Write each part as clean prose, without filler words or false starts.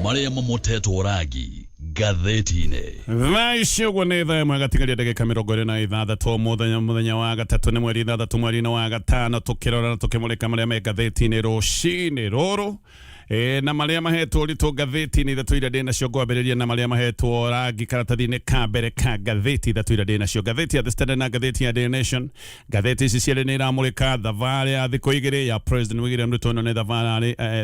Marĩa mamotetwo rangi ngathĩti-inĩ. Thaa ici ũguo nĩ 1:00 gatigaria ndagĩka 26 mũthenya wa gatatũ nĩ mweri 6 mweri-inĩ wa gatano, tũkĩrora na tũkĩmũrĩka marĩa me ngathĩti-inĩ rũcinĩ rũrũ. Na marĩa mahetwo ũritũ ngathĩti-inĩ ithatũ iria ndĩ nacio, ngwambĩrĩria na marĩa mahetwo rangi karatathi-inĩ ka mbere ka ngathĩti ithatũ iria ndĩ nacio, ngathĩti ya The Standard na ngathĩti ya Daily Nation. Ngathĩti ici cierĩ nĩ iramũrĩka thabarĩ ya thikũ 2 ya President William Ruto. Ĩno nĩ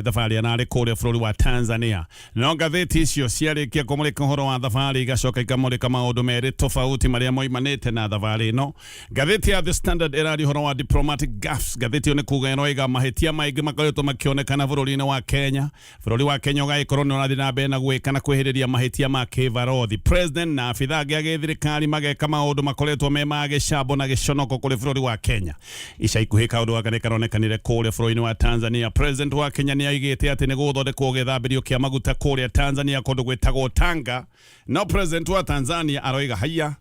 thabarĩ ararĩ kũrĩa bũrũri wa Tanzania. No ngathĩti icio ciarĩkia kũmũrĩka ũhoro wa thabarĩ, igacoka ikamũrĩka maũndũ merĩ tofauti marĩa moimanĩte na thabarĩ ĩno. Ngathĩti ya The Standard ĩraria ũhoro wa diplomatic gaffes. Ngathĩti ĩyo nĩ kuga ĩroiga mahĩtia maingĩ makoretwo makĩonekana bũrũri-inĩ wa Kenya. Bũrũri wa Kenya ũgagĩkorwo nĩ ũrathiĩ na mbere na gwĩka na kwĩhĩrĩria mahĩtia ma kĩbarothi. President na abithaa angĩ a gĩthirikari mageka maũndũ makoretwo me ma gĩcambo na gĩconoko kũrĩ bũrũri wa Kenya. Ica ikuhĩ kaũndũ gaka nĩ karonekanire kũrĩa bũrũri-inĩ wa Tanzania. President wa Kenya nĩ aigĩte atĩ nĩ gũgũthondekwo gĩthambĩrio kĩa maguta kũrĩa Tanzania kũndũ gwĩtagwo Tanga. No President wa Tanzania aroiga haiya,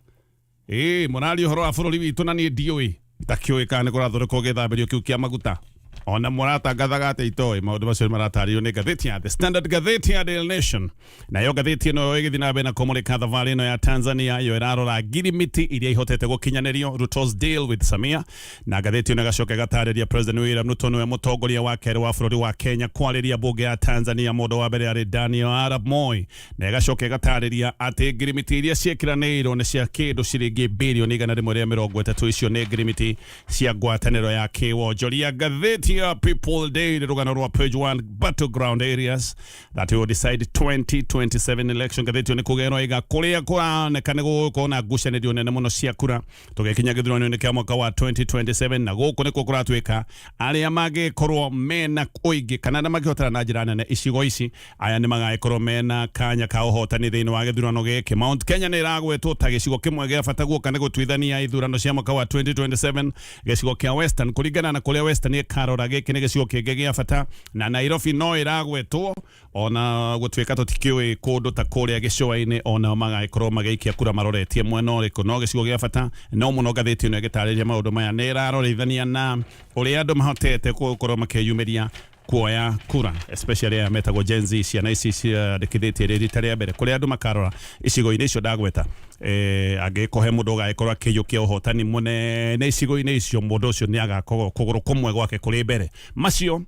ĩĩ mũraria ũhoro wa bũrũri witũ na niĩ ndiũĩ, itakĩũĩ kana nĩ kũrathondekwo gĩthambĩrio kĩu kĩa maguta, ona mũratangathaga atĩ itoĩ. Maũndũ macio nĩ maratarĩrio nĩ ngathĩti ya The Standard. Ngathĩti ya Daily Nation nayo, ngathĩti ĩno ĩgĩthiĩ na mbere na kũmũrĩka thabarĩ ĩno ya Tanzania, yo ĩrarora ngirimiti iria ihotete gũkinyanĩrio, Ruto's deal with Samia. Na ngathĩti ĩno ĩgacoka ĩgatarĩria President William Ruto nĩwe mũtongoria wa kerĩ wa bũrũri wa Kenya kwarĩria mbunge ya Tanzania. Mũndũ wa mbere arĩ Daniel Arap Moi. Na ĩgacoka ĩgatarĩria atĩ ngirimiti iria ciĩkĩranĩirwo nĩ cia kĩndũ ciringi birioni 130. Icio nĩ ngirimiti cia ngwatanĩro ya kĩwonjoria. Ngathĩti ya People Daily, rũgano rwa page 1, battleground areas that will decide 2027 election. Ngathĩti ĩyo nĩ kuga ĩroiga kũrĩa kũroneka nĩ gũgũkorwo na ngucanĩrio nene mũno cia kura tũgĩkinya gĩthurano-inĩ kĩa mwaka wa 2027, na gũkũ nĩkuo kũratuĩka arĩa mangĩkorwo mena ũingĩ kana arĩa mangĩhotana na njĩra nene icigo ici, aya nĩ magagĩkorwo mena kanya ka ũhotani thĩinĩ wa gĩthurano gĩkĩ. Mount Kenya nĩ ĩragwetwo ta gĩcigo kĩmwe gĩa bata guoka nĩ gũtuithania ithurano cia mwaka wa 2027. Gĩcigo kĩa Western, kũringana na kũrĩa Western ĩkarora, gĩkĩ nĩ gĩcigo kĩngĩ gĩa bata, na Nairobi no ĩragwetwo, ona gũtuĩka tũtikĩũĩ kũndũ ta kũrĩa gĩcũa-inĩ onao magagĩkorwo magĩikia kura maroretie mwena ũrĩkũ, no gĩcigo gĩa bata no mũno. Ngathĩti ĩno ĩgĩtarĩria maũndũ maya nĩ ĩrarorithania na ũrĩa andũ mahotete gũkorwo makĩyumĩria kuoya kura, especially aya metagwo Gen Z, ciana ici ciandĩkithĩtie rĩ rita rĩa mbere. Kũrĩa andũ makarora icigo-inĩ icio ndagweta, angĩgĩkorwo he mũndũ ũgagĩkorwo akĩiyũkia ũhotani mũnene icigo-inĩ icio, mũndũ ũcio nĩ agakorwo kũgũrũ kũmwe gwake kũrĩ mbere. Macio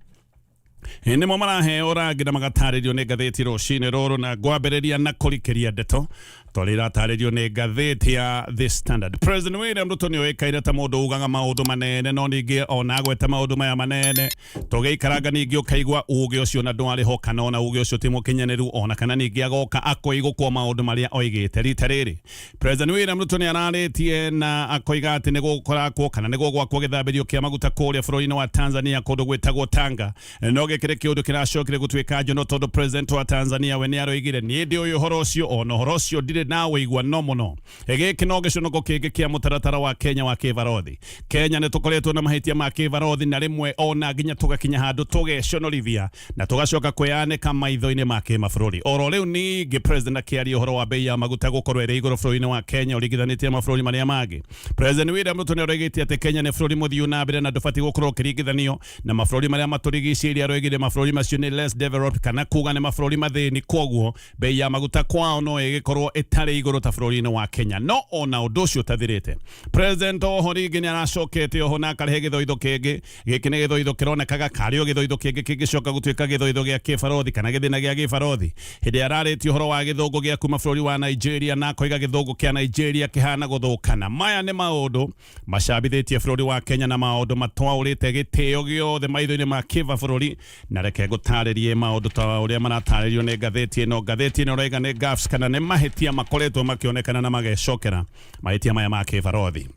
nĩmo maraheo rangi na magatarĩrio nĩ ngathĩti rũcinĩ rũrũ, na ngwambĩrĩria na kũrikĩria ndeto tondũ iratarĩrio nĩ ngathĩti ya The Standard. President William Ruto nĩ oĩkaine ta mũndũ ugaga maũndũ manene, no ningĩ ona agweta maũndũ maya manene, tũgĩikaranga ningĩ ũkaigua uge ũcio na ndwarĩ ho, kana ona uge ũcio ti mũkinyanĩru, ona kana ningĩ agoka akoigũkwo maũndũ marĩa oigĩte. Rita rĩrĩ President William Ruto nĩ ararĩtie na akoiga atĩ nĩ gũkũrakwo kana nĩ gũgwakwo gĩthambĩrio kĩa maguta kũrĩa bũrũri-inĩ wa Tanzania kũndũ gwĩtagwo Tanga. No gĩkĩ nĩ kĩũndũ kĩracokire gũtuĩka njono, tondũ President wa Tanzania we nĩ aroigire, "Niĩ ndĩũĩ ũhoro ũcio, ona ũhoro ũcio ndirĩ na ũigua no mũno." Gĩkĩ no gĩconoko kĩngĩ kĩa mũtaratara wa Kenya wa kĩbarothi. Kenya nĩ tũkoretwo na mahĩtia ma kĩbarothi, na rĩmwe ona nginya tũgakinya handũ tũgeconorithia na tũgacoka kwĩyanĩka maitho-inĩ ma kĩmabũrũri. Oro rĩu ningĩ President akĩaria ũhoro wa bei ya maguta gũkorwo ĩrĩ igũrũ bũrũri-inĩ wa Kenya ũringithanĩtie na mabũrũri marĩa mangĩ, President William Ruto nĩ aroigĩte atĩ Kenya nĩ bũrũri mũthiu na mbere na ndũbatiĩ gũkorwo ũkĩringithanio na mabũrũri marĩa matũrigicĩirie. Aroigire mabũrũri macio nĩ less developed, kana kuga nĩ mabũrũri mathĩni, koguo bei ya maguta kwao no ĩgĩkorwo ĩtarĩ igũrũ ta bũrũri-inĩ wa Kenya. No ona ũndũ ũcio ũtathirĩte, President oho rĩngĩ nĩ aracokete oho na akarehe gĩthoitho kĩngĩ. Gĩkĩ nĩ gĩthoitho kĩronekaga karĩ o gĩthoitho kĩngĩ kĩngĩcoka gũtuĩka gĩthoitho gĩa kĩbarothi kana gĩthĩna gĩa gĩbarothi, hĩndĩ ararĩtie ũhoro wa gĩthũngũ gĩa kuma bũrũri wa Nigeria, na akoiga gĩthũngũ kĩa Nigeria kĩhana gũthũkana. Maya nĩ maũndũ macambithĩtie bũrũri wa Kenya na maũndũ matwaũrĩte gĩtĩo gĩothe maitho-inĩ ma kĩba bũrũri. Na reke ngũtarĩrie maũndũ ta ũrĩa maratarĩrio nĩ ngathĩti ĩno. Ngathĩti ĩno ĩroiga nĩ gaffes kana nĩ mahĩtia makoretwo makĩonekana na magecokera, mahĩtia maya ma kĩbarothi.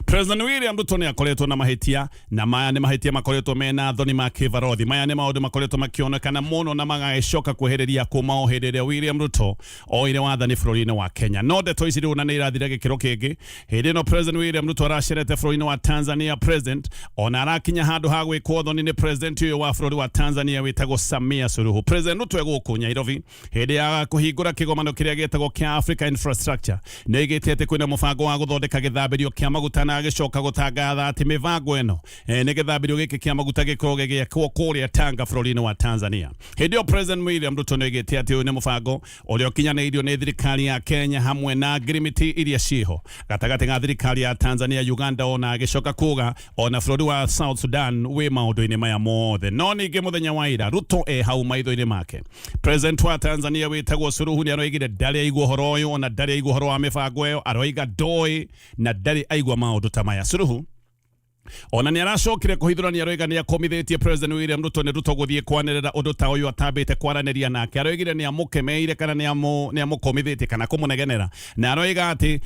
President William Ruto nĩ akoretwo na mahĩtia, na maya nĩ mahĩtia makoretwo mena thoni ma kĩbarothi. Maya nĩ maũndũ makoretwo makĩonekana mũno na magagĩcoka kwĩhĩrĩria kuma o hĩndĩ ĩrĩa William Ruto oire wathani bũrũri-inĩ wa Kenya. No ndeto ici rĩu na nĩ irathire gĩkĩro kĩngĩ hĩndĩ ĩno President William Ruto aracerete bũrũri-inĩ wa Tanzania. President ona arakinya handũ ha gwĩkwo thoni nĩ president ũyũ wa bũrũri wa Tanzania wĩtagwo Samia Suluhu. President Ruto e gũkũ Nairobi hĩndĩ ya kũhingũra kĩgomano kĩrĩa gĩtagwo kĩa Africa Infrastructure nĩ oigĩte atĩ kwĩna mũbango wa gũthondeka gĩthambĩrio kĩa maguta. maguta na agĩcoka gũtangatha atĩ mĩbango ĩno nĩ gĩthambĩrio gĩkĩ kĩa maguta gĩkorwo gĩgĩakwo kũrĩa Tanga bũrũri-inĩ wa Tanzania. Hĩndĩ ĩyo President William Ruto nĩoigĩte atĩ ũyũ nĩ mũbango ũrĩa ũkinyanĩirio nĩ thirikari ya Kenya hamwe na ngirimiti iria ciĩho gatagatĩ ga thirikari ya Tanzania, Uganda, ona agĩcoka kuga ona bũrũri wa South Sudan wĩ maũndũ-inĩ maya mothe. No ningĩ mũthenya wa ira Ruto e hau maitho-inĩ make, President wa Tanzania wĩtagwo Suluhu nĩ aroigire ndarĩ aigua ũhoro ũyũ, ona ndarĩ aigua ũhoro wa mĩbango ĩyo, aroiga ndoĩ na ndarĩ aigua maũndũ ta maya. Suluhu ona nĩ aracokire kũhithũrania, aroiga nĩ akomithĩtie President William Ruto nĩ Ruto gũthiĩ kwanĩrĩra ũndũ ta ũyũ atambĩte kwaranĩria nake. Aroigire nĩ amũkemeire kana nĩ amũkomithĩtie kana kũmũnegenera, na aroiga atĩ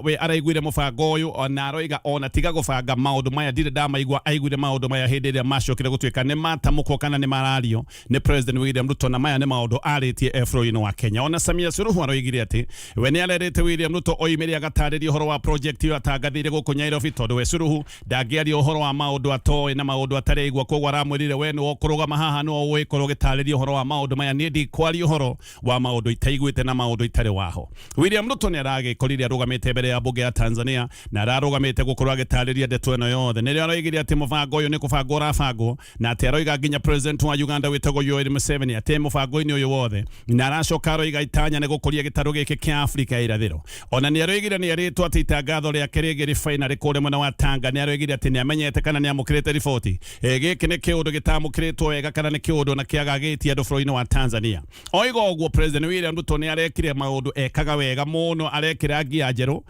we araiguire mũbango ũyũ, ona aroiga ona tiga gũbanga maũndũ maya ndirĩ ndamaigua, aiguire maũndũ maya hĩndĩ ĩrĩa macokire gũtuĩka nĩ matamũkwo kana nĩ marario nĩ President William Ruto, na maya nĩ maũndũ arĩtie e bũrũri-inĩ wa Kenya. Ona Samia Suluhu aroigire atĩ we nĩ arerĩte William Ruto oimĩre agatarĩria ũhoro wa project ĩyo atangathĩire gũkũ Nairobi, tondũ we Suluhu ndangĩaria ũhoro wa maũndũ atoĩ na maũndũ atarĩigua. Koguo aramwĩrire we nĩwe ũkũrũgama haha, nĩwe ũgũgĩkorwo ũgĩtarĩria ũhoro wa maũndũ maya, niĩ ndikwaria ũhoro wa maũndũ itaiguĩte na maũndũ itarĩ waho. William Ruto nĩ aragĩkorire arũgamĩte mbere ya bunge ya Tanzania na ararũgamĩte gũkorwo agĩtarĩria ndeto ĩno yothe. Nĩrĩo aroigire atĩ mũbango ũyũ nĩ kũbangwo ũrabangwo, na atĩ aroiga nginya President wa Uganda wĩtagwo Yoweri Museveni atĩ mũbango-inĩ ũyũ wothe, na aracoka aroiga itanya nĩ gũkũria gĩtarũ gĩkĩ kĩa Afrika ya irathĩro. Ona nĩ aroigire nĩ erĩtwo atĩ itangatho rĩake rĩngĩ refinery kũrĩa mwena wa Tanga, nĩ aroigire atĩ nĩ amenyete kana nĩ amũkĩrĩte riboti. Gĩkĩ nĩ kĩũndũ gĩtamũkĩrĩtwo wega kana nĩ kĩũndũ na kĩagagĩtie andũ bũrũri-inĩ wa Tanzania. Oiga ũguo President William Ruto nĩ arekire maũndũ ekaga wega mũno, arekĩra ngia njerũ,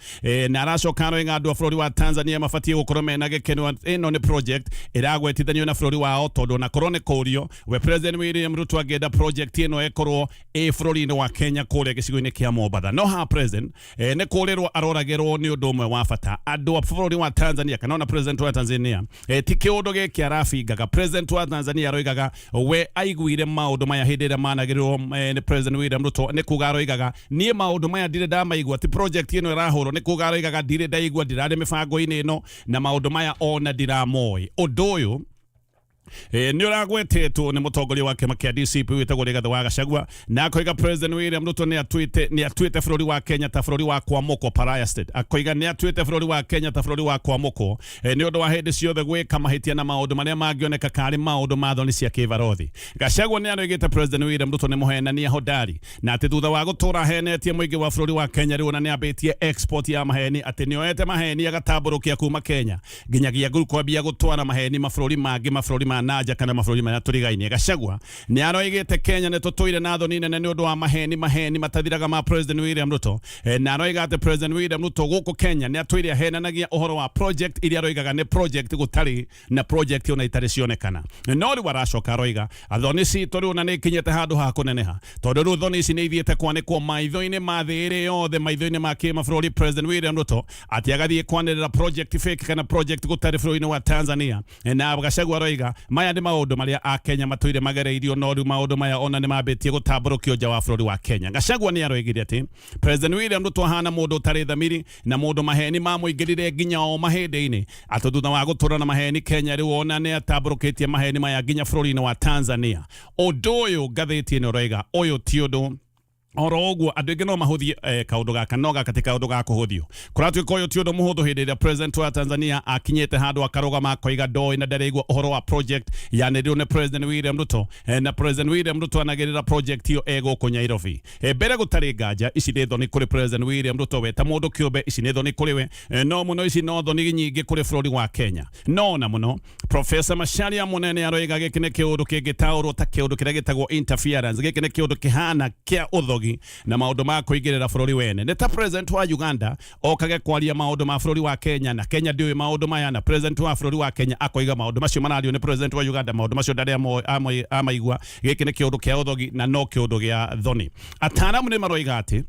na aracoka aroiga andũ a bũrũri wa Tanzania mabatiĩ gũkorwo mena gĩkeno. Ĩno nĩ project ĩragwetithanio na bũrũri wao, tondũ ona korwo nĩ kũrio we President William Ruto angĩenda project ĩno ĩkorwo ĩ bũrũri-inĩ wa Kenya kũrĩa gĩcigo-inĩ kĩa Mombatha. No ha President nĩ kũrĩrwo aroragĩrwo nĩ ũndũ ũmwe wa bata andũ a bũrũri wa Tanzania kana ona President wa Tanzania, ti kĩũndũ gĩkĩ arabingaga. President wa Tanzania aroigaga we aiguire maũndũ maya hĩndĩ ĩrĩa managĩrĩrwo nĩ President William Ruto, nĩ kuga aroigaga niĩ maũndũ maya ndirĩ ndamaigua, ti project ĩno ĩrahũrwo, nĩ kuga aroigaga ndirĩ ndaigua, ndirarĩ mĩbango-inĩ ĩno na maũndũ maya ona ndiramoĩ. Ũndũ ũyũ nĩ ũragwetetwo nĩ mũtongoria wa kĩama kĩa DCP wĩtagwo Rigathĩ wa Gachagua, na akoiga President William Ruto nĩ atuĩte bũrũri wa Kenya ta bũrũri wa kwamũkwo, pariah state. Akoiga nĩ atuĩte bũrũri wa Kenya ta bũrũri wa kwamũkwo, nĩ ũndũ wa hĩndĩ ciothe gwĩka mahĩtia na maũndũ marĩa mangĩoneka karĩ maũndũ ma thoni cia kĩbarothi. Gachagua nĩ aroigĩte President William Ruto nĩ mũhenania hodari, na atĩ thutha wa gũtũra ahenetie mũingĩ wa bũrũri wa Kenya rĩu ona nĩ ambĩtie export ya maheni, atĩ nĩ oete maheni agatambũrũkia kuma Kenya nginyagia kwambia gũtwara maheni mabũrũri mangĩ, mabũrũri ma nanja kana mabũrũri marĩa tũrigainie. Gachagua nĩ aroigĩte Kenya nĩ tũtũire na thoni nene nĩ ũndũ wa maheni matathiraga ma President William Ruto, na aroiga atĩ President William Ruto gũkũ Kenya nĩ atũire ahenanagia ũhoro wa project iria aroigaga nĩ project gũtarĩ na project ona itarĩ cionekana. No rĩu aracoka aroiga thoni citũ rĩu ona nĩ ikinyĩte handũ ha kũneneha, tondũ rĩu thoni ici nĩ ithiĩte kwanĩkwo maitho-inĩ ma thĩ ĩrĩ yothe, maitho-inĩ ma kĩmabũrũri. President William Ruto atĩ agathiĩ kwanĩrĩra project fake kana project gũtarĩ bũrũri-inĩ wa Tanzania, na Gachagua aroiga maya nĩ maũndũ marĩa Akenya matũire magereirio, no rĩu maũndũ maya ona nĩ mambĩtie gũtambũrũkio nja wa bũrũri wa Kenya. Gachagua nĩ aroigire atĩ President William Ruto ahana mũndũ ũtarĩ thamiri na mũndũ maheni mamũingĩrire nginya o mahĩndĩ-inĩ, atĩ thutha wa gũtũra na maheni Kenya rĩu ona nĩ atambũrũkĩtie maheni maya nginya bũrũri-inĩ wa Tanzania. Ũndũ ũyũ ngathĩti ĩno ĩroiga ũyũ ti ũndũ oro ũguo andũ aingĩ no mahũthie kaũndũ gaka, no gaka ti kaũndũ ga kũhũthio. Kũratuĩka ũyũ ti ũndũ mũhũthũ hĩndĩ ĩrĩa President wa Tanzania akinyĩte handũ akarũgama akoiga ndoĩ na ndareigua ũhoro wa project yanĩrĩirwo nĩ President William Ruto, na President William Ruto anagĩrĩra project ĩyo e gũkũ Nairobi. Mbere gũtarĩ nganja ici nĩ thoni kũrĩ President William Ruto we ta mũndũ kĩũmbe, ici nĩ thoni kũrĩ we, no mũno ici no thoni nyingĩ kũrĩ bũrũri wa Kenya. No na mũno Professor Macharia Munene aroiga gĩkĩ nĩ kĩũndũ kĩngĩtaũrwo ta kĩũndũ kĩrĩa gĩtagwo interference. Gĩkĩ nĩ kĩũndũ kĩhana kĩa ũthogi na maũndũ ma kũingĩrĩra bũrũri wene. Nĩ ta President wa Uganda okage kwaria maũndũ ma bũrũri wa Kenya, na Kenya ndĩũĩ maũndũ maya, na President wa bũrũri wa Kenya akoiga maũndũ macio marario nĩ President wa Uganda, maũndũ macio ndarĩ amaigua. Gĩkĩ nĩ kĩũndũ kĩa ũthogi na no kĩũndũ gĩa thoni. Ataaramu nĩ maroiga atĩ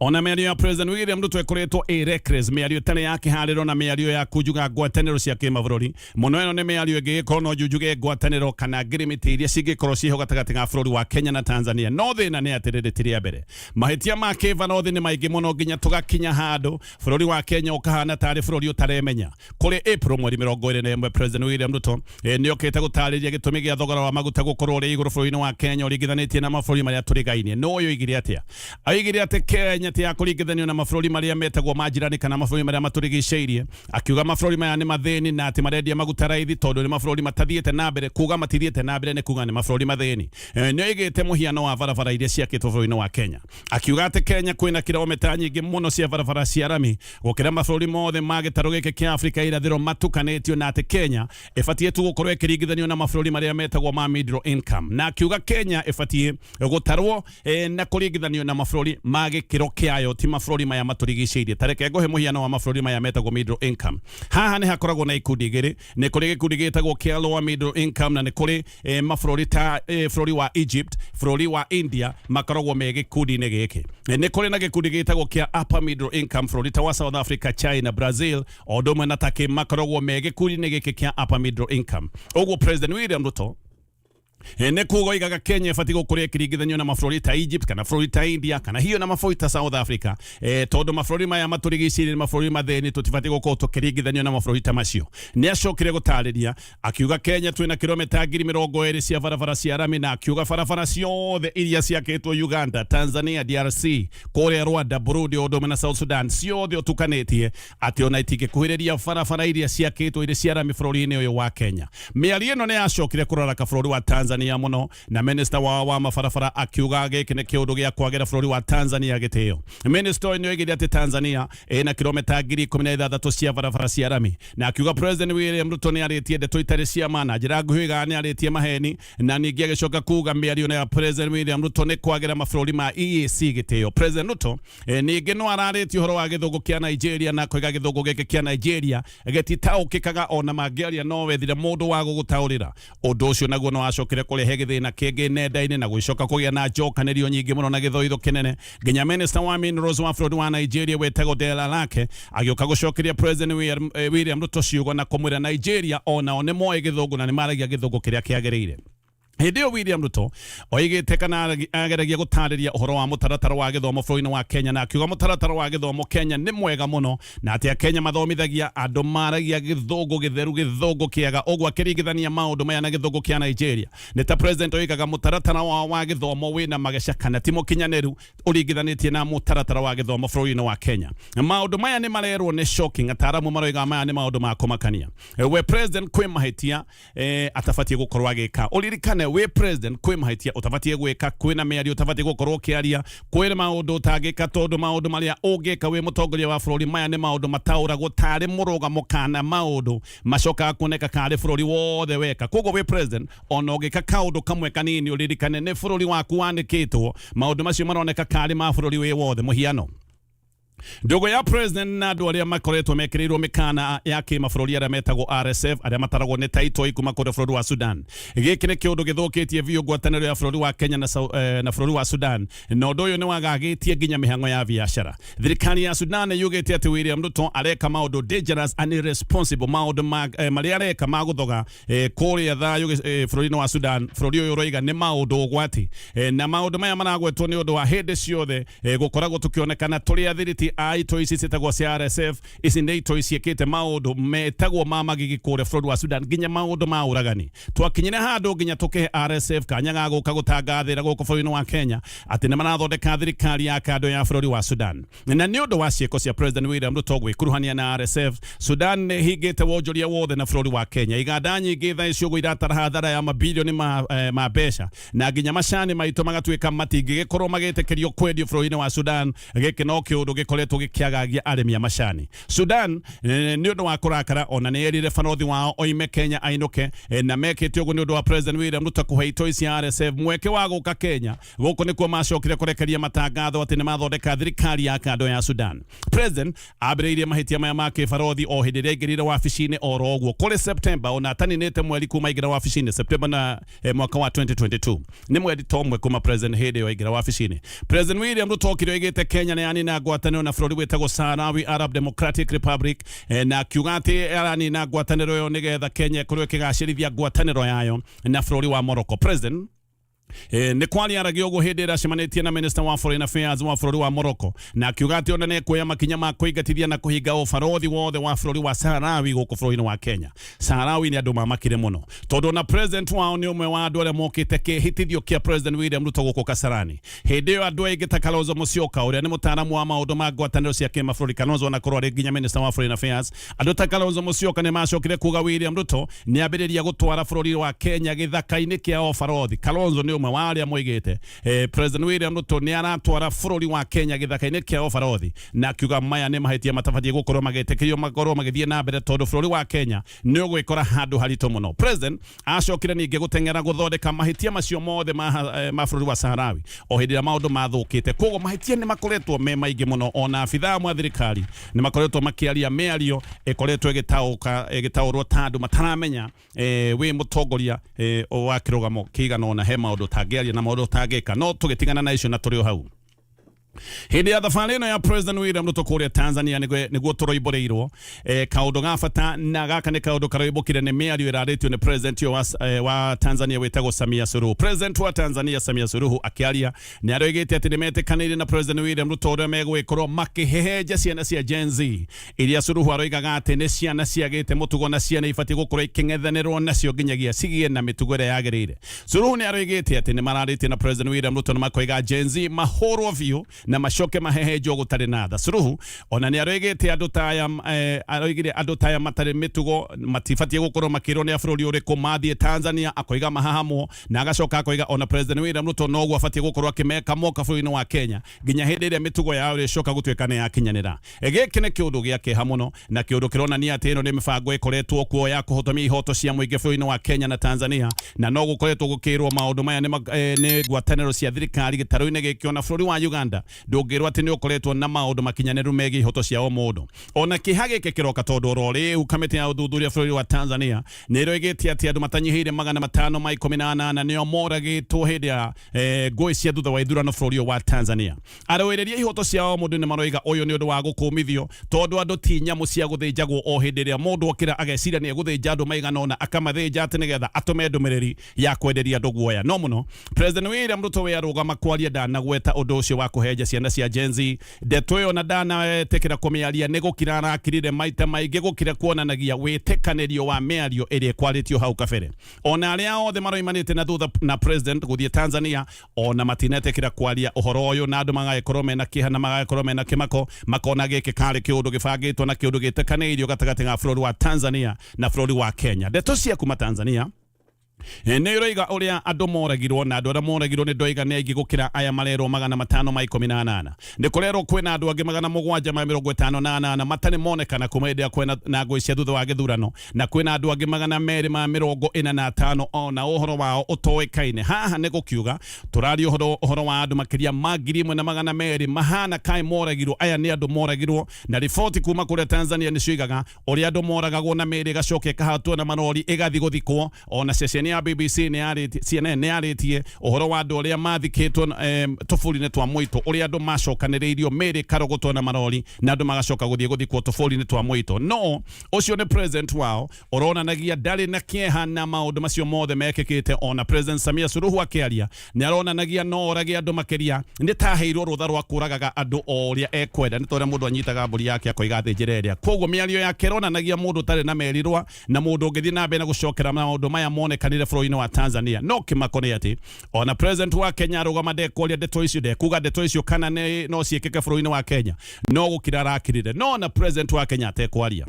ona mĩario ya President William Ruto ĩkoretwo ĩ reckless, mĩario ĩtarĩ ya kĩharĩro na mĩario ya kunjuga ngwatanĩro cia kĩmabũrũri mũno. Ĩno nĩ mĩario ĩngĩgĩkorwo no njunjuge ngwatanĩro kana ngirimiti iria cingĩkorwo ciĩho gatagatĩ ga bũrũri wa Kenya na Tanzania. No thĩna nĩ atĩrĩrĩ, ti rĩa mbere mahĩtia ma kĩbarothi nĩ maingĩ mũno nginya tũgakinya handũ bũrũri wa Kenya ũkahana tarĩ bũrũri ũtaremenya. Kũrĩ April mweri 21 President William Ruto nĩ okĩte gũtarĩria gĩtũmi gĩa thogora wa maguta gũkorwo ũrĩ igũrũ bũrũri-inĩ wa Kenya ũringithanĩtie na mabũrũri marĩa tũrigainie. No ũyũ oigire atĩa? Oigire atĩ Kenya ti ya kũringithanio na mabũrũri marĩa metagwo majirani kana mabũrũri marĩa matũrigicĩirie. Akiuga mabũrũri maya nĩ mathĩni na atĩ marendia maguta raithi tondũ nĩ mabũrũri matathiĩte na mbere. Kuga matithiĩte na mbere nĩ kuga nĩ mabũrũri mathĩni. Nĩ oigĩte mũhiano wa barabara iria ciakĩtwo bũrũri-inĩ wa Kenya, akiuga atĩ Kenya kwĩna kilomita nyingĩ mũno cia barabara cia rami gũkĩra mabũrũri mothe ma gĩtarũ gĩkĩ kĩa Afrika irathĩro matukanĩtio, na atĩ Kenya ĩbatiĩ tu gũkorwo ĩkĩringithanio na mabũrũri marĩa metagwo ma middle income, na akiuga Kenya ĩbatiĩ gũtarwo na kũringithanio na mabũrũri ma gĩkĩro kĩayo, ti mabũrũri maya matũrigicĩirie. Ta reke ngũhe mũhiano wa mabũrũri maya metagwo middle income. Haha nĩ hakoragwo na ikundi igĩrĩ: nĩ kũrĩ gĩkundi gĩtagwo kĩa lower middle income, na nĩ kũrĩ mabũrũri ta bũrũri wa Egypt, bũrũri wa India, makoragwo me gĩkundi-inĩ gĩkĩ. Nĩ kũrĩ na gĩkundi gĩtagwo kĩa upper middle income, bũrũri ta wa South Africa, China, Brazil o ũndũ ũmwe na Turkey makoragwo me gĩkundi-inĩ gĩkĩ kĩa upper middle income. Ũguo President William Ruto nĩ kuga oigaga Kenya ĩbatiĩ gũkorwo ĩkĩringithanio na mabũrũri ta Egypt kana bũrũri ta India kana hiyo na mabũrũri ta South Africa, tondũ mabũrũri maya matũrigicĩirie nĩ mabũrũri mathĩni, tũtibatiĩ gũkorwo tũkĩringithanio na mabũrũri ta macio. Nĩ acokire gũtarĩria akiuga Kenya twĩna kilomita 20,000 cia barabara cia rami, na akiuga barabara ciothe iria ciakĩtwo Uganda, Tanzania, DRC, kũrĩa Rwanda, Burundi o ũndũ ũmwe na South Sudan, ciothe ũtukanĩtie atĩ ona itingĩkuhĩrĩria barabara iria ciakĩtwo irĩ cia rami bũrũri-inĩ ũyũ wa Kenya. Mĩario ĩno nĩ yacokire kũraraka bũrũri wa Tanzania mũno, na minister wao wa mabarabara akiuga gĩkĩ nĩ kĩũndũ gĩa kwagĩra bũrũri wa Tanzania gĩtĩo. Minister ũyũ nĩ oigire atĩ Tanzania ĩna kilomita 16,000 cia barabara cia rami, na akiuga President William Ruto nĩ arĩtie ndeto itarĩ cia ma, na njĩra nguhĩ oigaga nĩ arĩtie maheni, na ningĩ agĩcoka kuga mĩario ya President William Ruto nĩ kwagĩra mabũrũri ma EAC gĩtĩo. President Ruto ningĩ no ararĩtie ũhoro wa gĩthũngũ kĩa Nigeria na koiga gĩthũngũ gĩkĩ kĩa Nigeria gĩtitaũkĩkaga, ona mangĩaria no wethire mũndũ wa gũgũtaũrĩra. Ũndũ ũcio naguo no wacokire kũrehe gĩthĩna kĩngĩ nenda-inĩ na gũgĩcoka kũgĩa na njokanĩrio nyingĩ mũno na gĩthoitho kĩnene, nginya minister wa minerals wa bũrũri wa Nigeria wetagwo Dele Alake agĩũka gũcokeria President William Ruto ciugo na kũmwĩra Nigeria onao nĩ moĩ gĩthũngũ na nĩ maragia gĩthũngũ kĩrĩa kĩagĩrĩire. Hĩndĩ ĩyo William Ruto oigĩte kana ageragia gũtarĩria ũhoro wa mũtaratara wa gĩthomo bũrũri-inĩ wa Kenya, na akiuga mũtaratara wa gĩthomo Kenya nĩ mwega mũno na atĩ Akenya mathomithagia andũ maragia gĩthũngũ gĩtheru, gĩthũngũ kĩega. Ũguo akĩringithania maũndũ maya na gĩthũngũ kĩa Nigeria, nĩ ta president oigaga mũtaratara wao wa gĩthomo wĩna mageca kana ti mũkinyanĩru ũringithanĩtie na mũtaratara wa gĩthomo bũrũri-inĩ wa Kenya. Maũndũ maya nĩ marerwo nĩ shocking. Ataaramu maroiga maya nĩ maũndũ ma kũmakania. We president kwĩ mahĩtia atabatiĩ gũkorwo agĩka. Ũririkane wĩ president kwĩ mahĩtia ũtabatiĩ gwĩka, kwĩna mĩario ũtabatiĩ gũkorwo ũkĩaria, kwĩna maũndũ ũtangĩka, tondũ maũndũ marĩa ũngĩka wĩ mũtongoria wa bũrũri, maya nĩ maũndũ mataũragwo tarĩ mũrũgamo kana maũndũ macokaga kuoneka karĩ bũrũri wothe weka. Koguo wĩ president, ona ũngĩka kaũndũ kamwe kanini, ũririkane nĩ bũrũri waku wanĩkĩtwo, maũndũ macio maroneka karĩ ma bũrũri wĩ wothe. Mũhiano, ndũgũ ya president na andũ arĩa makoretwo mekĩrĩirwo mĩkana ya kĩmabũrũri arĩa metagwo RSF, arĩa mataragwo nĩ taitoi kuma kũrĩ bũrũri wa Sudan. Gĩkĩ nĩ kĩũndũ gĩthũkĩtie biũ ngwatanĩro ya bũrũri wa Kenya na bũrũri wa Sudan, na ũndũ ũyũ nĩ wagagĩtie nginya mĩhang'o ya biacara. Thirikari ya Sudan yugĩte atĩ William Ruto areka maũndũ dangerous and irresponsible, maũndũ marĩa areka ma gũthoga kũrĩa thayũ bũrũri-inĩ wa Sudan. Bũrũri ũyũ ũroiga nĩ maũndũ ũgwati, na maũndũ maya maragwetwo nĩ ũndũ wa hĩndĩ ciothe gũkoragwo tũkĩonekana tũrĩ athiriti a itoi ici ciĩtagwo cia RSF. Ici nĩ itoi ciĩkĩte maũndũ metagwo ma magigi kũrĩa bũrũri wa Sudan, nginya maũndũ ma ũragani. Twakinyire handũ nginya tũkĩhe RSF kanya ga gũka gũtangathĩra gũkũ bũrũri-inĩ wa Kenya atĩ nĩ marathondeka thirikari ya kando ya bũrũri wa Sudan. Na nĩ ũndũ wa ciĩko cia President William Ruto gwĩkuruhania na RSF, Sudan nĩ hingĩte wonjoria wothe na bũrũri wa Kenya. Iganda nyingĩ thaa ici ũguo iratara hathara ya mabilioni ma mbeca, na nginya macani maitũ magatuĩka matingĩgĩkorwo magĩtĩkĩrio kwendio bũrũri-inĩ wa Sudan. Gĩkĩ no kĩũndũ gĩkoretwo gĩkĩagagia arĩmi a macani. Sudan nĩ ũndũ wa kũrakara ona nĩ erire barothi wao oime Kenya ainũke, na mekĩte ũguo nĩ ũndũ wa President William Ruto kũhe itoi cia RSF mweke wa gũka Kenya. Gũkũ nĩkuo macokire kũrekeria matangatho atĩ nĩ mathondeka thirikari ya kando ya Sudan. President ambĩrĩirie mahĩtia maya ma kĩbarothi o hĩndĩ ĩrĩa aingĩrire wabici-inĩ oro ũguo kũrĩ September, ona ataninĩte mweri kuma aingĩra wabici-inĩ, September na mwaka wa 2022, nĩ mweri to ũmwe kuma president hĩndĩ ĩyo aingĩra wabici-inĩ. President William Ruto okire oigĩte Kenya nĩ yanina ngwatanĩro na bũrũri wĩtagwo Sahrawi Arab Democratic Republic, na akiuga atĩ aranina ngwatanĩro ĩyo nĩgetha Kenya ĩkorwo ĩkĩgacĩrithia ngwatanĩro yayo na bũrũri wa Morocco. President Nĩ kwaria aragia ũguo hĩndĩ ĩrĩa acemanĩtie na minister wa foreign affairs wa bũrũri wa Morocco, na akiuga atĩ ona nĩekuoya makinya ma kũingatithia na kũhinga ũbarothi wothe wa bũrũri wa Sahrawi gũkũ bũrũri-inĩ wa Kenya. Sahrawi nĩ andũ mamakire mũno tondũ ona president wao nĩ ũmwe wa andũ arĩa mokĩte kĩhĩtithio kĩa President William Ruto gũkũ Kasarani. Hĩndĩ ĩyo andũ aingĩ ta Kalonzo Musyoka, ũrĩa nĩ mũtaaramu wa maũndũ ma ngwatanĩro cia kĩmabũrũri, Kalonzo anakorwo arĩ nginya minister wa foreign affairs, andũ ta Kalonzo Musyoka nĩ macokire kuga William Ruto nĩ ambĩrĩria gũtwara bũrũri wa Kenya gĩthaka-inĩ kĩa ũbarothi. Kalonzo nĩ ũmwe wa arĩa moigĩte President William Ruto nĩ aratwara bũrũri wa Kenya gĩthaka-inĩ kĩa ũbarothi, na akiuga maya nĩ mahĩtia matabatiĩ gũkorwo magĩtĩkĩrio makorwo magĩthiĩ na mbere tondũ bũrũri wa Kenya nĩ ũgwĩkora handũ haritũ mũno. President acokire ningĩ gũteng'era gũthondeka mahĩtia macio mothe ma bũrũri wa Sahrawi o hĩndĩ ĩrĩa maũndũ mathũkĩte. Koguo mahĩtia nĩ makoretwo me maingĩ mũno, ona abithaa amwe a thirikari nĩ makoretwo makĩaria mĩario ĩkoretwo ĩgĩtaũka ĩgĩtaũrwo ta andũ mataramenya wĩ mũtongoria wa kĩrũgamo kĩigana ũna he maũndũ ũtangĩaria na maũndũ ũtangĩka. No tũgĩtigana na icio na tũrĩ o hau hĩndĩ ya thabarĩ ĩno ya President William Ruto kũrĩa Tanzania, nĩguo tũroimbũrĩirwo kaũndũ ga bata, na gaka nĩ kaũndũ karoimbũkire nĩ mĩario ĩrarĩtio nĩ president ũyũ wa Tanzania wĩtagwo Samia Suluhu. President wa Tanzania Samia Suluhu akĩaria nĩ aroigĩte atĩ nĩ metĩkanĩire na President William Ruto ũrĩa megũgĩkorwo makĩhehenja ciana cia Gen Z iria Suluhu aroigaga atĩ nĩ ciana ciagĩte mũtugo na ciana ibatiĩ gũkorwo ikĩng'ethanĩrwo nacio nginyagia cigĩe na mĩtugo ĩrĩa yagĩrĩire. Suluhu nĩ aroigĩte atĩ nĩ mararĩtie na President William Ruto na makoiga Gen Z mahũrwo biũ na macoke mahehenjwo gũtarĩ na tha. Suluhu ona nĩ aroigĩte andũ ta aya, aroigire andũ ta aya matarĩ mĩtugo matibatiĩ gũkorwo makĩrwo nĩ a bũrũri ũrĩkũ mathiĩ Tanzania, akoiga mahahamwo, na agacoka akoiga ona President William Ruto noguo abatiĩ gũkorwo akĩmeka moka bũrũri-inĩ wa Kenya nginya hĩndĩ ĩrĩa mĩtugo yao ĩrĩcoka gũtuĩka nĩ yakinyanĩra. Gĩkĩ nĩ kĩũndũ gĩa kĩeha mũno na kĩũndũ kĩronania atĩ ĩno nĩ mĩbango ĩkoretwo kuo ya kũhotomia ihoto cia mũingĩ bũrũri-inĩ wa Kenya na Tanzania, na no gũkoretwo gũkĩrwo maũndũ maya nĩ ngwatanĩro cia thirikari gĩtarũ-inĩ gĩkĩ. Ona bũrũri wa Uganda ndũngĩrwo atĩ nĩ ũkoretwo na maũndũ makinyanĩru megiĩ ihoto cia o mũndũ. Ona kĩeha gĩkĩ kĩroka tondũ oro rĩu kamĩtĩ ya ũthuthuria bũrũri wa Tanzania nĩ ĩroigĩte atĩ andũ matanyihĩire 518 nĩo moragĩtwo hĩndĩ ya ngũĩ cia thutha wa ithurano bũrũri ũyũ wa Tanzania. Arũĩrĩria ihoto cia o mũndũ nĩ maroiga ũyũ nĩ ũndũ wa gũkũmithio tondũ andũ ti nyamũ cia gũthĩnjagwo o hĩndĩ ĩrĩa mũndũ okĩra ageciria nĩ egũthĩnja andũ maigana ũna, akamathĩnja atĩ nĩgetha atũme ndũmĩrĩri ya kwenderia andũ guoya. No mũno President William Ruto we arũgama kwaria ndanagweta ũndũ ũcio wa kũhenja ciana cia Gen Z. Ndeto ĩyo na ndanetĩkĩra kũmĩaria, nĩ gũkira arakirire maita maingĩ, gũkira kuonanagia wĩtĩkanĩrio wa mĩario ĩrĩa ĩkwarĩtio hau kabere. Ona arĩa othe maroimanĩte na thutha na president gũthiĩ Tanzania ona matinetĩkĩra kwaria ũhoro ũyũ, na andũ magagĩkorwo mena kĩeha na magagĩkorwo mena kĩmako, makona gĩkĩ karĩ kĩũndũ gĩbangĩtwo na kĩũndũ gĩtĩkanĩirio gatagatĩ ga bũrũri wa Tanzania na bũrũri wa Kenya. Ndeto cia kuma Tanzania nĩ ĩroiga ũrĩa andũ moragirwo, na andũ arĩa moragirwo nĩ ndoiga nĩ aingĩ gũkĩra aya marerwo 518. Nĩ kũrerwo kwĩna andũ angĩ 758 matarĩ monekana kuma hĩndĩ ĩrĩa kwĩna na ngũĩ cia thutha wa gĩthurano, na kwĩna andũ angĩ 245 ona ũhoro wao ũtoĩkaine. Haha nĩ gũkiuga tũraria ũhoro wa andũ makĩria ma 1,200 mahana kaĩ moragirwo. Aya nĩ andũ moragirwo, na riboti kuma kũrĩa Tanzania nĩ cioigaga ũrĩa andũ moragagwo na mĩĩrĩ ĩgacoka ĩkahatwo na marori ĩgathiĩ gũthikwo. Ona ceceni ya BBC nĩ yarĩtie, CNN nĩ yarĩtie ũhoro wa andũ arĩa mathikĩtwo tũbũri-inĩ twa mũitũ, ũrĩa andũ macokanĩrĩirio mĩĩrĩ ĩkarogotwo na marori na andũ magacoka gũthiĩ gũthikwo tũbũri-inĩ twa mũitũ. No ũcio nĩ president wao ũronanagia ndarĩ na kĩeha na maũndũ macio mothe mekĩkĩte. Ona President Samia Suluhu akĩaria nĩ aronanagia no orage andũ makĩria, nĩ taheirwo rũtha rwa kũragaga andũ o ũrĩa ekwenda, nĩ ta ũrĩa mũndũ anyitaga mbũri yake akoiga athĩnjĩre ĩrĩa. Koguo mĩario yake ĩronanagia mũndũ ũtarĩ na merirwa na mũndũ ũngĩthiĩ na mbere na gũcokera maũndũ maya monekanire bũrũri-inĩ wa Tanzania. No kĩmako nĩ atĩ ona president wa Kenya arũgama ndekwaria ndeto icio, ndekuga ndeto icio kana nĩ no ciĩkĩke bũrũri-inĩ wa Kenya, no gũkira arakirire. No ona president wa Kenya atekwaria,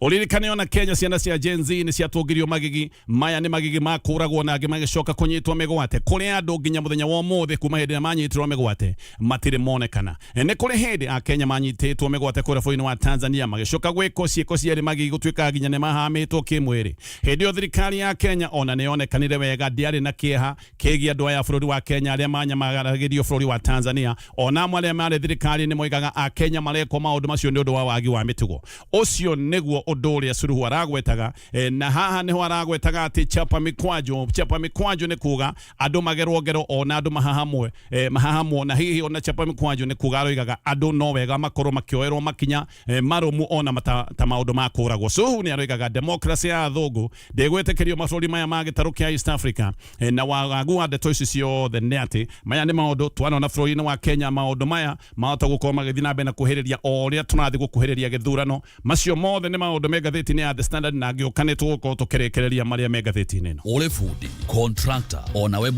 ũririkane ona Kenya ciana cia Gen Z nĩ ciatũngirio magigi. Maya nĩ magigi makũragwo na angĩ magĩcoka kũnyitwo mĩgwate, kũrĩ andũ nginya mũthenya wa ũmũthĩ kuma hĩndĩ ĩrĩa manyitirwo mĩgwate matirĩ monekana. Nĩ kũrĩ hĩndĩ akenya manyitĩtwo mĩgwate kũrĩa bũrũri-inĩ wa Tanzania magĩcoka gwĩkwo ciĩko ciarĩ magigi gũtuĩka nginya nĩ mahamĩtwo kĩmwĩrĩ. Hĩndĩ ĩyo thirikari ya Kenya ona nĩ yonekanire wega ndĩarĩ na kĩeha kĩgiĩ andũ aya bũrũri wa Kenya arĩa manyamaragĩrio bũrũri wa Tanzania. Ona amwe arĩa marĩ thirikari nĩ moigaga akenya marekwo maũndũ macio nĩ ũndũ wa wagi wa mĩtugo. Ũcio nĩ Nĩguo ũndũ ũrĩa Suluhu aragwetaga. Na haha nĩho aragwetaga atĩ chapa mikwanjo, chapa mikwanjo nĩ kuga andũ magerwo ngero ona andũ mahahamwe, mahahamwo, na hihi ona chapa mikwanjo nĩ kuga aroigaga andũ no wega makorwo makĩoerwo makinya marũmu ona ta maũndũ ma kũragwo. Suluhu nĩ aroigaga democracy ya athũngũ ndĩgwĩtĩkĩrio mabũrũri maya ma gĩtarũ kĩa East Africa. Na wagagu wa ndeto ici ciothe nĩ atĩ maya nĩ maũndũ twanona bũrũri-inĩ wa Kenya. Maũndũ maya mahota gũkorwo magĩthiĩ na mbere na kuhĩrĩria o ũrĩa tũrathiĩ gũkuhĩrĩria gĩthurano. Macio mothe nĩ maũndũ me ngathĩti-inĩ ya The Standard, na ngĩũka nĩ tũgũkorwo tũkĩrĩkĩrĩria marĩa me ngathĩti-inĩ ĩno. Ũrĩ bundi, contractor, onawe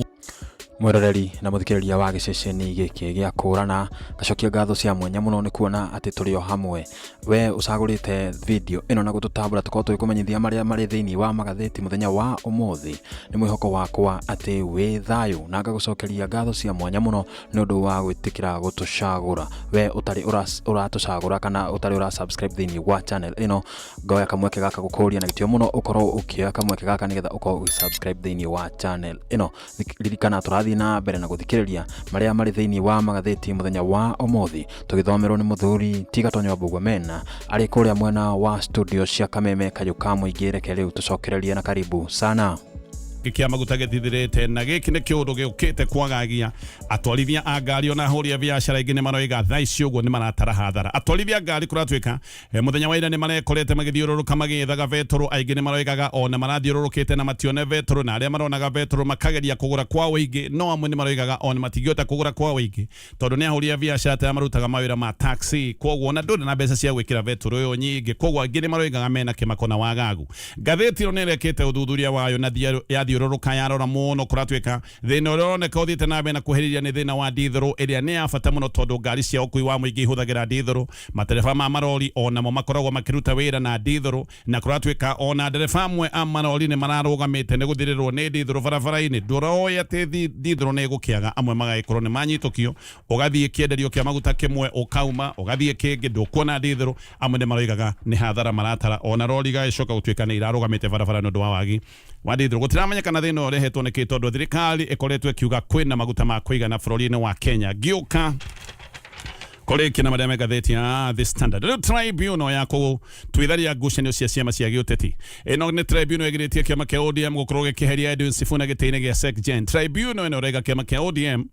Mwĩroreri na mũthikĩrĩria wa gĩceceni gĩkĩ gĩa Kũrana, ngacokia ngatho cia mwanya mũno nĩ kuona atĩ tũrĩ o hamwe. We ũcagũrĩte video ĩno na gũtũtambũra tũkorwo tũgĩkũmenyithia marĩa marĩ thĩinĩ wa magathĩti mũthenya wa ũmũthĩ. Nĩ mwĩhoko wakwa atĩ wĩ thayũ, na ngagũcokeria ngatho cia mwanya mũno nĩ ũndũ wa gwĩtĩkĩra gũtũcagũra. We ũtarĩ ũratũcagũra kana ũtarĩ ũra subscribe thĩinĩ wa channel ĩno, ngoya kamweke gaka gũkũria na gĩtĩo mũno ũkorwo ũkĩoya kamweke gaka nĩgetha ũkorwo ũgĩ subscribe thĩinĩ wa channel ĩno. Ririkana tũrathiĩ na mbere na gũthikĩrĩria marĩa marĩ thĩinĩ wa magathĩti mũthenya wa ũmũthĩ, tũgĩthomerwo nĩ mũthuri ti Gatonyo wa Mbugua Mena arĩ kũrĩa mwena wa studio cia Kameme Kayũ ka Mũingĩ. Reke rĩu tũcokererie na karibu sana. Kĩa maguta gĩtithirĩte, na gĩkĩ nĩ kĩũndũ gĩũkĩte kwagagia atwarithia a ngari ona ahũri a biacara. Aingĩ nĩ maroiga thaa ici ũguo nĩ maratara hathara. Atwarithia a ngari kũratuĩka mũthenya wa ira nĩ marekorete magĩthiũrũrũka magĩethaga betũrũ. Aingĩ nĩ maroigaga ona marathiũrũrũkĩte na matione betũrũ, na arĩa maronaga betũrũ makageria kũgũra kwa ũingĩ, no amwe nĩ maroigaga ona matingĩhota kũgũra kwa ũingĩ tondũ nĩ ahũri a biacara ta marutaga mawĩra ma taxi, koguo ona ndũrĩ na mbeca cia gwĩkĩra betũrũ ĩyo nyingĩ. Koguo aingĩ nĩ maroigaga mena kĩmako na wagagu. Ngathĩti ĩno nĩ ĩrekĩte ũthuthuria wayo na yathiũrũrũka yarora mũno. Kũratuĩka thĩna ũrĩa ũroneka ũthiĩte na mbere na kuhĩrĩria nĩ thĩna wa ndithũrũ, ĩrĩa nĩ ya bata mũno tondũ ngari cia ũkui wa mũingĩ ihũthagĩra ndithũrũ. Matereba ma marori onamo makoragwo makĩruta wĩra na ndithũrũ, na kũratuĩka ona ndereba amwe a marori nĩ mararũgamĩte nĩ gũthirĩrwo nĩ ndithũrũ barabara-inĩ. Ndũroĩ atĩ ndithũrũ nĩ ĩgũkĩaga, amwe magagĩkorwo nĩ manyitũkio. Ũgathiĩ kĩenderio kĩa maguta kĩmwe, ũkauma ũgathiĩ kĩngĩ, ndũkuona ndithũrũ. Amwe nĩ maroigaga nĩ hathara maratara, ona rori igagĩcoka gũtuĩka nĩ irarũgamĩte barabara nĩ ũndũ wa wagi wa ndithũrũ. Gũtiramenyekana thĩna ũyũ ũrehetwo nĩkĩ, tondũ thirikari ĩkoretwo ĩkiuga kwĩna maguta ma kũigana bũrũri-inĩ wa Kenya. Ngĩũka kũrĩkia na marĩa me ngathĩti ya The Standard. Rĩu tribunal ya kũtuitharia ngucanio cia ciama cia gĩũteti, ĩno nĩ tribunal ĩgirĩtie kĩama kĩa ODM gũkorwo gĩkĩheria Edwin Sifuna gĩtĩ-inĩ gĩa SecGen. Tribunal ĩno ĩraiga kĩama kĩa ODM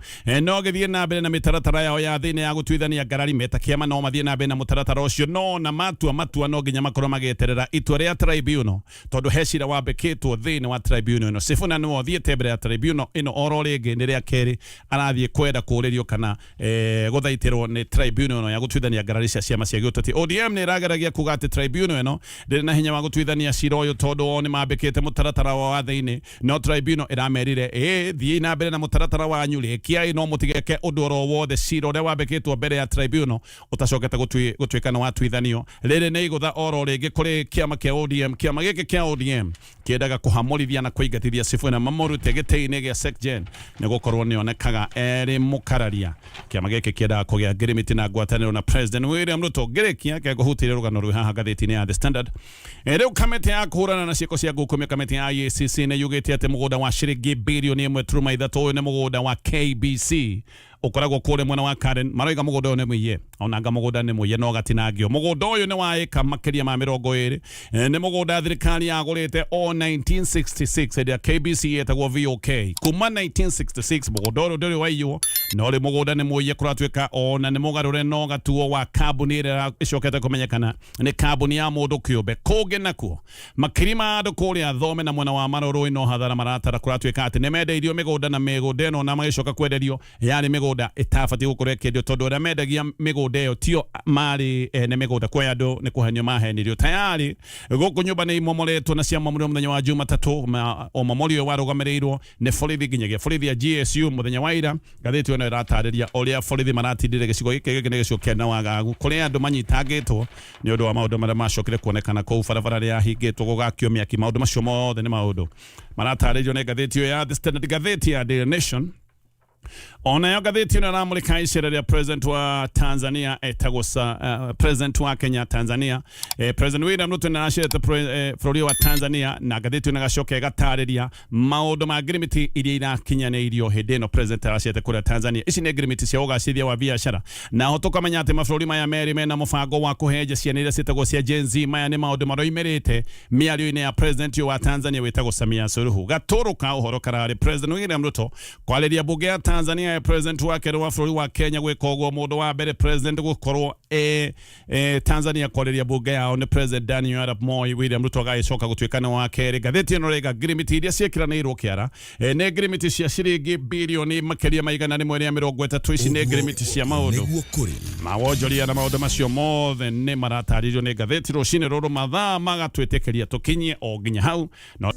no gĩthiĩ na mbere na mĩtaratara yao ya thĩinĩ ya gũtuithania ngarari. Meta kĩama no mathiĩ na mbere na mũtaratara ũcio, no na matua matua no nginya makorwo magĩeterera itua rĩa tribunal, tondũ he cira wambĩkĩtwo thĩinĩ wa tribunal ĩno. Sifuna nĩwe ũthiĩte mbere ya tribunal ĩno oro rĩngĩ, nĩ rĩa kerĩ arathiĩ kwenda kũũrĩrio kana gũthaitĩrwo nĩ tribunal ĩno ya gũtuithania ngarari cia ciama cia gĩũteti. ODM nĩ ĩrageragia kuga atĩ tribunal ĩno ndĩrĩ na hinya wa gũtuithania cira ũyũ tondũ o nĩ mambĩkĩte mũtaratara wao wa thĩinĩ, no tribunal ĩramerire ĩ thiĩi na mbere na mũtaratara wanyu, rĩkiai, no mũtigeke ũndũ oro wothe cira ũrĩa wambĩkĩtwo mbere ya tribunal ũtacokete gũtuĩka nĩ watuithanio. Rĩrĩ nĩ igũtha oro rĩngĩ kũrĩ kĩama kĩa ODM. Kĩama gĩkĩ kĩa ODM kĩendaga kũhamũrithia na kũingatithia Sifuna, mamũrute gĩtĩ-inĩ gĩa SecGen nĩ gũkorwo nĩonekaga erĩ mũkararia. Kĩama gĩkĩ kĩendaga kũgĩa ngirimiti na ngwatanĩro na President William Ruto. Ngĩrĩkia kengũhutĩrie rũgano rwĩ haha ngathĩti-inĩ ya The Standard. Rĩu kamĩtĩ ya kũhũrana na ciĩko cia ngukumio, kamĩtĩ ya EACC, nĩ yugĩte atĩ mũgũnda wa ciringi birioni 1.3, ũyũ nĩ mũgũnda wa KBC ũkoragwo kũrĩa mwena wa Karen. Maroiga mũgũnda ũyũ nĩ mũiye, onanga mũgũnda nĩ mũiye no gatinangio. Mũgũnda ũyũ nĩ wa ĩka makĩria ma 20. Nĩ mũgũnda thirikari yagũrĩte o 1966 hĩndĩ ya KBC yetagwo VOK. Kuma 1966 mũgũnda ũyũ ndũrĩ waiywo, no rĩ mũgũnda nĩ mũiye. Kũratuĩka ona nĩ mũgarũre no gatuo wa kambuni ĩrĩa ĩcokete kũmenyekana nĩ kambuni ya mũndũ kĩũmbe. Kũngĩ nakuo makiri ma andũ kũrĩa Thome na mwena wa Marũrũĩ no hathara maratara. Kũratuĩka atĩ nĩ mendeirio mĩgũnda, na mĩgũnda ĩno na magĩcoka kwenderio yarĩ mĩgũnda ĩtabatiĩ gũkorwo ĩkĩendio, tondũ arĩa mendagia mĩgũnda ĩyo tio marĩ ene mĩgũnda. Kwa andũ nĩ kũhenio mahenirio. Tayari gũkũ nyũmba nĩ imomoretwo na ciamomorirwo mũthenya wa Jumatatũ. Ũmomori ũyũ warũgamĩrĩirwo nĩ borithi, nginyagia borithi ya GSU mũthenya wa ira. Ngathĩti ĩno ĩratarĩria ũrĩa borithi maratindire gĩcigo gĩkĩ. Gĩkĩ nĩ gĩcigo kĩa na wagagu kũrĩa andũ manyitangĩtwo nĩ ũndũ wa maũndũ marĩa macokire kuonekana kũu. Barabara rĩa hingĩtwo, gũgakio mĩaki. Maũndũ macio mothe nĩ maũndũ maratarĩrio nĩ ngathĩti ĩyo ya The Standard. Ngathĩti ya Daily Nation. Onayo ngathĩti ĩno ĩramũrĩka icera rĩa president wa Tanzania etagwo president wa Kenya Tanzania, President William Ruto nĩ aracerete bũrũri wa Tanzania, na ngathĩti ĩno ĩgacoka ĩgatarĩria maũndũ ma ngirimiti iria irakinyanĩirio hĩndĩ ĩno president aracerete kũrĩa Tanzania. Ici nĩ ngirimiti cia ũgacĩrithia wa biacara, na ho tũkamenya atĩ mabũrũri maya merĩ mena mũbango wa kũhenja ciana iria ciĩtagwo cia Gen Z. Maya nĩ maũndũ maroimĩrĩte mĩario-inĩ ya president wa Tanzania wĩtagwo Samia Suluhu. Gatũrũ ka ũhoro kararĩ President William Ruto kwarĩria mbunge ya Tanzania ya president wa kerĩ wa bũrũri wa Kenya gwĩka ũguo. Mũndũ wa mbere president gũkorwo Tanzania kwarĩria mbunge yao nĩ President Daniel Arap Moi. William Ruto agagĩcoka gũtuĩka nĩ wa kerĩ. Ngathĩti ĩno rĩga ngirimiti iria ciĩkĩranĩirwo kĩara nĩ ngirimiti cia ciringi birioni makĩria ma 130. Ici nĩ ngirimiti cia maũndũ Nĩguo kũrĩ. Mawonjoria na maũndũ macio mothe nĩ maratarĩrio nĩ ngathĩti rũcinĩ rũrũ. Mathaa magatwĩtĩkĩria tũkinyie o nginya hau no.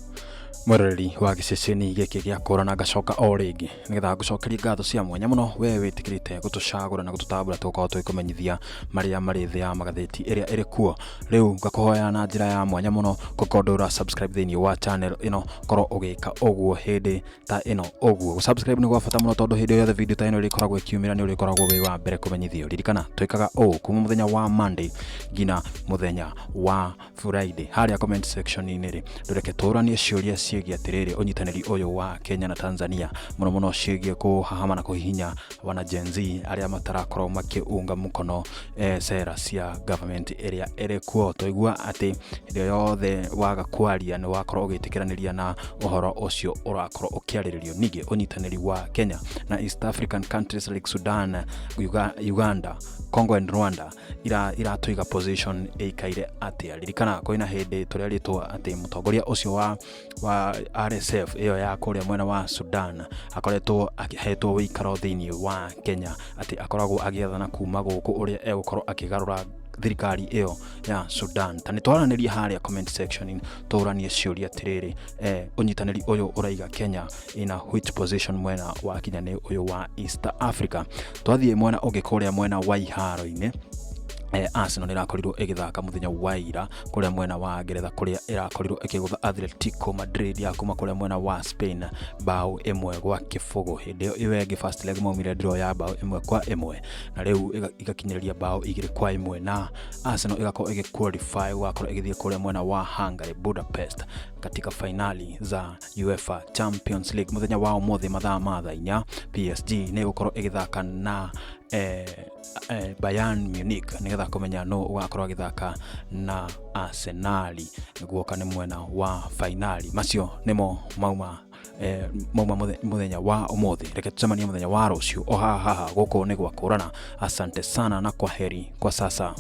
Mwĩroreri wa gĩceceni gĩkĩ gĩa kũrana, ngacoka o rĩngĩ nĩgetha ngũcokerie ngatho cia mwanya mũno we wĩtĩkĩrĩte gũtũcagũra na gũtũtambũra tũgũkorwo tũgĩkũmenyithia marĩa marĩ thĩ ya magathĩti ĩrĩa ĩrĩ kuo. Rĩu ngakũhoya na njĩra ya mwanya mũno, kũkorwo ndũra subscribe thĩinĩ wa channel ĩno, korwo ũgĩka ũguo hĩndĩ ta ĩno ũguo. Gũ-subscribe nĩ gwa bata mũno, tondũ hĩndĩ yothe video ta ĩno ĩrĩkoragwo ĩkiumĩra, nĩ ũrĩkoragwo wĩ wa mbere kũmenyithio. Ririkana twĩkaga ũũ kuma mũthenya wa Monday nginya mũthenya wa Friday. Harĩa comment section-inĩ rĩ, ndũreke tũranie ciũria ciĩgiĩ atĩrĩrĩ, ũnyitanĩri ũyũ wa Kenya na Tanzania, mũno mũno ciĩgiĩ kũhahama na kũhihinya wana Gen Z arĩa matarakorwo makĩunga mũkono sera cia government ĩrĩa ĩrĩ kuo. Twaigua atĩ hĩndĩ yothe waga kwaria, nĩ wakorwo ũgĩtĩkĩranĩria na ũhoro ũcio ũrakorwo ũkĩarĩrĩrio. Ningĩ ũnyitanĩri wa Kenya na East African countries like Sudan, Uganda, Congo and Rwanda iratũiga position ĩikaire atĩa? Ririkana kwĩna hĩndĩ tũrerĩtwo atĩ mũtongoria ũcio wa RSF ĩyo ya kũrĩa mwena wa Sudan akoretwo ahetwo wĩikaro thĩinĩ wa Kenya, atĩ akoragwo agĩathana kuma gũkũ ũrĩa egũkorwo akĩgarũra thirikari ĩyo ya Sudan. Ta nĩ twaranĩria harĩa comment section, tũranie ciũria atĩrĩrĩ, ũnyitanĩri ũyũ ũraiga Kenya ina which position mwena wa kinyanĩ ũyũ wa East Africa? Twathiĩ mwena ũngĩ kũrĩa mwena wa iharo-inĩ, Arsenal nĩ ĩrakorirwo ĩgĩthaka mũthenya wa ira kũrĩa mwena wa Ngeretha, kũrĩa ĩrakorirwo ĩkĩgũtha Atletico Madrid ya kuma kũrĩa mwena wa Spain 1-0. Hĩndĩ ĩyo ĩyo ĩngĩ first leg maumire draw ya 1-1, na rĩu igakinyĩrĩria 2-1, na Arsenal ĩgakorwo ĩgĩ qualify gũgakorwo ĩgĩthiĩ kũrĩa mwena wa Hungary, Budapest, katika fainali za UEFA Champions League. Mũthenya wa ũmũthĩ mathaa ma thaa 4, PSG nĩ ĩgũkorwo ĩgĩthaka na Bayern Munich, nĩgetha kũmenya nũ ũgakorwo agĩthaka na Arsenal guoka nĩ mwena wa fainali. Macio nĩmo mauma mũthenya wa ũmũthĩ. Reke tũcemanie mũthenya wa rũciũ o haha haha, gũkũ nĩ gwa kũrana. Asante sana na kwaheri kwa sasa.